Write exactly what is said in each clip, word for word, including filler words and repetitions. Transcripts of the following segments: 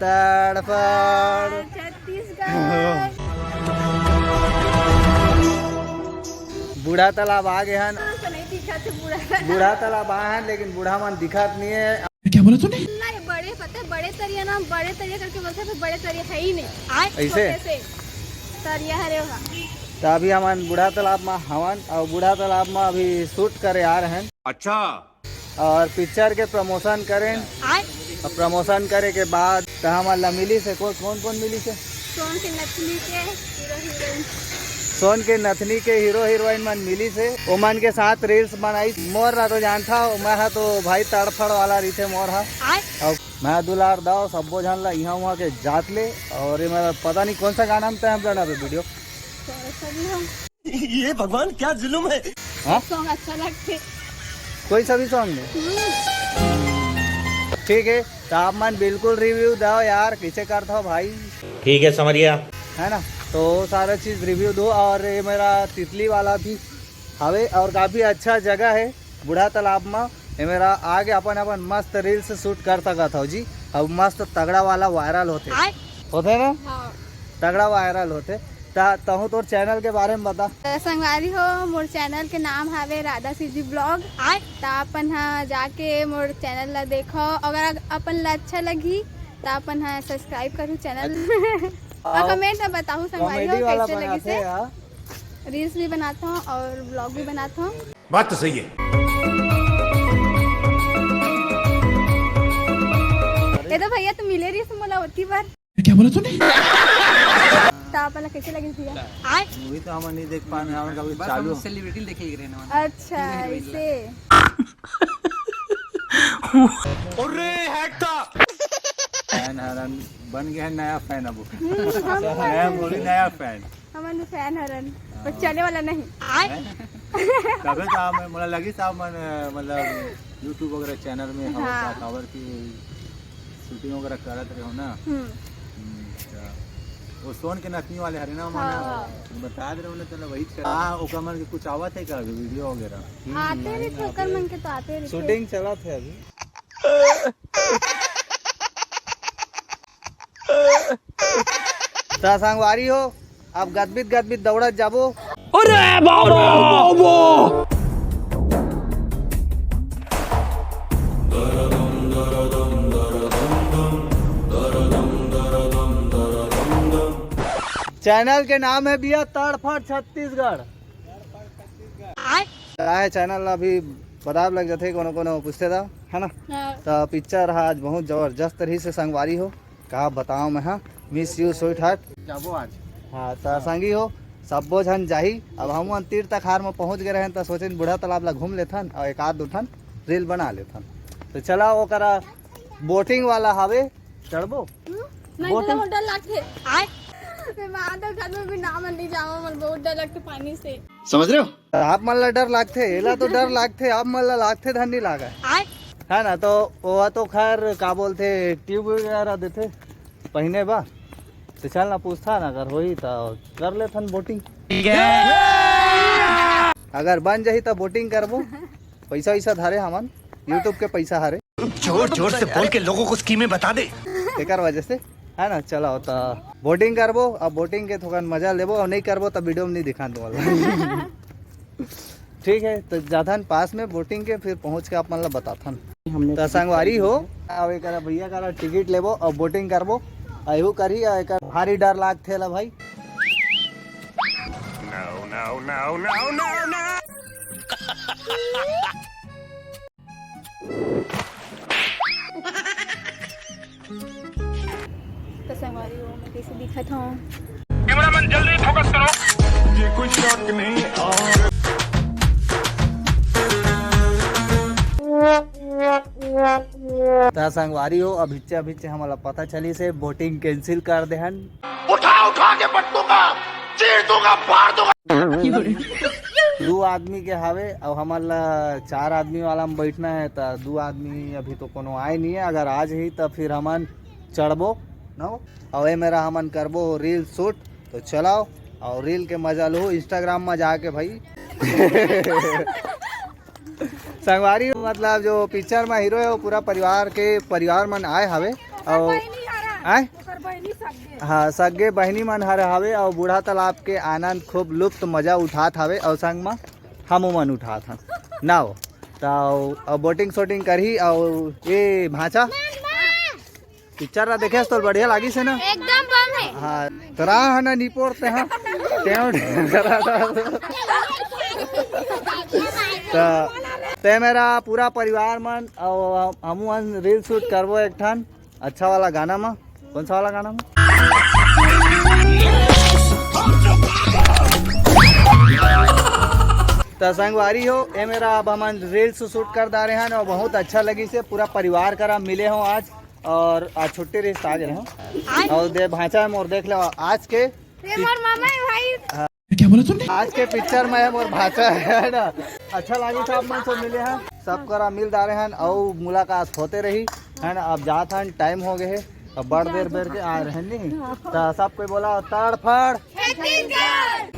तड़फड़। छत्तीसगढ़। बूढ़ा तालाब आ गे हन। तो नहीं दिखा थे बूढ़ा। बूढ़ा तालाब आए हन, लेकिन बूढ़ा मन दिखत नहीं है। क्या बोला तूने? नहीं, बड़े, पता है, बड़े तरिया ना, बड़े तरिया करके बोलते हैं, पर बड़े तरिया है ही नहीं। आए ऐसे? छोटे से तरिया हरे वहाँ। तो अभी हमन बूढ़ा तालाब में हवन और बूढ़ा तालाब में अभी शूट करे आ रहे हैं। अच्छा। और पिक्चर के प्रमोशन करें। आय। और प्रमोशन करे के बाद तो हमन ला मिली से को-, कौन कौन मिली से? सोन के नथनी के हीरो हीरोइन। सोन के नथनी के हीरो हीरोइन मन मिली से, ओमन के साथ रील्स बनाई। मोर ला तो जानता हो, मैं हा तो भाई तड़फड़ वाला रहिथे मोर हा। आय। और मैं दुलार दाव सब्बो झन ला इहाँ उहाँ के जात ले। और ये मेरा पता नहीं कौन सा गाना में तय हम जाना वीडियो। तो सभी हम ये भगवान, क्या जुल्म है। हाँ? सॉन्ग अच्छा लगथे। कोई सा भी सॉन्ग नहीं? हम्म। ठीक है, तो आप मन बिल्कुल रिव्यू दो यार, कैसे करता हो भाई? ठीक है, समझ गया। है ना, तो सारा चीज रिव्यू दो। और ये मेरा तितली वाला भी हवे और काफी अच्छा जगह है बूढ़ा तालाब में। ये मेरा आगे अपन अपन मस्त रील्स शूट कर सकत हो जी। अब मस्त तगड़ा वाला वायरल होते आय। होते ना? हाँ। तगड़ा वायरल होते। ता तहूँ तोर चैनल के बारे में बता। त संगवारी हो, मोर चैनल के नाम हावे राधा सीजी ब्लॉग। आय। त अपन हा जाके मोर चैनल ला देखो, अगर अपन ला अच्छा लगही त अपन हा सब्सक्राइब करू चैनल। और और कमेंट में बताहू संगवारी हो कॉमेडी वाला कैसे लगी बनाते से। हैं यार। रील्स भी बनाता हूँ और ब्लॉग भी बनाता हूँ। बात तो सही है। ये तो भैया तुम मिले रही मोला होती बार। क्या बोला तूने? तो आप वाला कैसे लगी भैया? आय। मूवी तो हम नहीं देख पाए, हम कभी बस चालू हम सेलिब्रिटी देखे ही रहने वाले। अच्छा, हीरो हीरोइन ऐसे। अरे हटता। फैन हरन बन गया है नया फैन अब। हम्म, हम नया मूवी, नया फैन। हमन भी फैन हरन, पर हाँ। चले वाला नहीं। आय। हैं? तबे तो आप, मोला लगी साहब मन, मतलब YouTube वगैरह चैनल में हो हाँ। का, काबर की शूटिंग वगैरह करत रहे हो ना। हम्म। हम्म, अच्छा। वो सोन के नथनी वाले हरे ना, हाँ, मना हाँ। बता दे रहे हो ना, चलो वही चला। हाँ, ओकर मन के कुछ आवत है का अभी वीडियो वगैरह? आते नहीं, रहिथे, ओकर मन के तो आते रहिथे। शूटिंग चलत है अभी। त संगवारी हो, अब गदबित गदबित दौड़त जाबो। अरे बाबा, बाबा। चैनल के नाम है भैया तड़फड़ छत्तीसगढ़। आय। का है चैनल अभी बताब लग जाथे, कोनो कोनो पूछते था, है ना? हाँ। तो पिक्चर हा आज बहुत जबरदस्त रही से संगवारी हो, का बताओ मैं, हाँ, मिस यू स्वीट हार्ट। जाबो आज। हाँ, तो संगी हो, सब्बो झन जाही। अब हम तीर तक हार में पहुँच गए रहन, तो सोचेन बूढ़ा तालाब ला घूम लेथन और एक आध दो ठन रील बना लेथन। तो चला ओकरा बोटिंग वाला हावे, चढ़बो? हम्म? नहीं, बोटिंग? तो डर लगथे। आय। मैं माधव घर में भी नाम नहीं जावा, मन बहुत डर लगथे पानी से। समझ रहे हो? आप मन ला डर लागथे, एला तो डर लागथे, आप मन ला लागथे धन नहीं लागा। आय। है ना, तो वो तो खैर का बोलथे, ट्यूब वगैरह देथे पहिने बा। तो चल ना पूछता ना, अगर होई तो कर लेथन बोटिंग। ठीक है। अगर बन जाही तो बोटिंग करबो। पैसा वैसा धारे हमन, YouTube के पैसा हरे। जोर जोर से बोल के लोगों को स्कीमें बता दे। एकर वजह से, है ना, चला होता बोटिंग करबो, अब बोटिंग के थोकन मजा लेबो, और नहीं करबो तो वीडियो में नहीं दिखान तुम्हारा। ठीक है, तो जाथन पास में बोटिंग के, फिर पहुंच के आप मन ला बताथन। हमने तो संगवारी हो, अब एक भैया का टिकट लेबो और बोटिंग करबो, अहू करी, और एक भारी डर लागथे ला भाई। No, no, no, no, no, no। तो संगवारी हो, मैं कैसे दिखत हूँ? कैमरामैन, जल्दी फोकस करो। ये कोई शक नहीं और त संगवारी हो, अभिच्चे अभिच्चे हमला पता चली से बोटिंग कैंसिल कर देहन। उठा उठा के पटकूंगा, चीर दूंगा, फाड़ दूंगा। दू आदमी के हावे, अब हमन ला चार आदमी वाला में बैठना है, त दू आदमी अभी तो कोनो आए नहीं है। अगर आ जाही त फिर हमन चढ़बो न, और ये मेरा हमन करबो रील शूट। तो चलाओ और रील के मजा लो Instagram में जाके भाई। संगवारी मतलब जो पिक्चर में हीरो है वो पूरा परिवार के, परिवार मन आए हवे और कोई नहीं आ रहा। आय? ओकर बहिनी सगे। हाँ, सगे बहिनी मन हर हवे, अउ बूढ़ा तालाब के आनंद खूब लुप्त मजा उठात हवे, अउ संग म हमू मन उठात हन। ना हो, त अउ, अउ बोटिंग शोटिंग करही, अउ ए भांचा, पिक्चर ला देखे हस तो बढ़िया लागिस हे ना? एकदम बम हे। हाँ, तोरा ह ना निपोर ते, हाँ। तें उठ करा था। त ते मेरा पूरा परिवार मन, अउ हमू मन रील शूट करबो एक ठन अच्छा वाला गाना म। कौन सा वाला गाना म? त संगवारी हो, ए मेरा अब हमन रील्स शूट कर डारे हन अउ बहुत अच्छा लगिस हे। पूरा परिवार करा मिले हो आज, अउ आज छुट्टी रहिस त आ गे हो। अउ दे भांचा हे मोर, देख ले आज के ये मोर मामा है भाई। क्या बोला तुमने? आज के पिक्चर में हे मोर भांचा हे, है ना? अच्छा लागिस आप मन से मिले हन, सब करा मिल डारे हन अउ मुलाकात होते रही, है ना? अब जात हन, टाइम हो गए हे, अब बड़ देर बेर के आ रहे नहीं, त सब कोई बोला तड़फड़।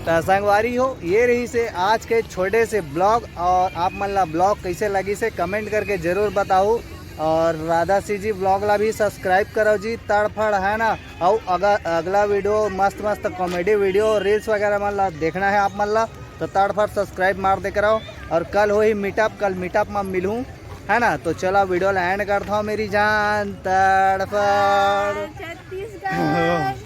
त संगवारी हो, ये रहिस हे आज के छोटे से ब्लॉग, अउ आप मन ला ब्लॉग कैसे लगिस हे कमेंट करके जरूर बताओ, अउ राधा सी जी ब्लॉग ला भी सब्सक्राइब करो जी, तड़फड़, है ना? अउ अगर अगला वीडियो मस्त मस्त कॉमेडी वीडियो, रील्स वगैरह मन ला देखना हे आप मन ला, त तड़फड़ सब्सक्राइब मार दे करो। अउ कल होही मीटअप, कल मीटअप में मिलूँ, है ना? त चला वीडियो ला एंड करत हूँ मेरी जान, तड़फड़। छत्तीसगढ़।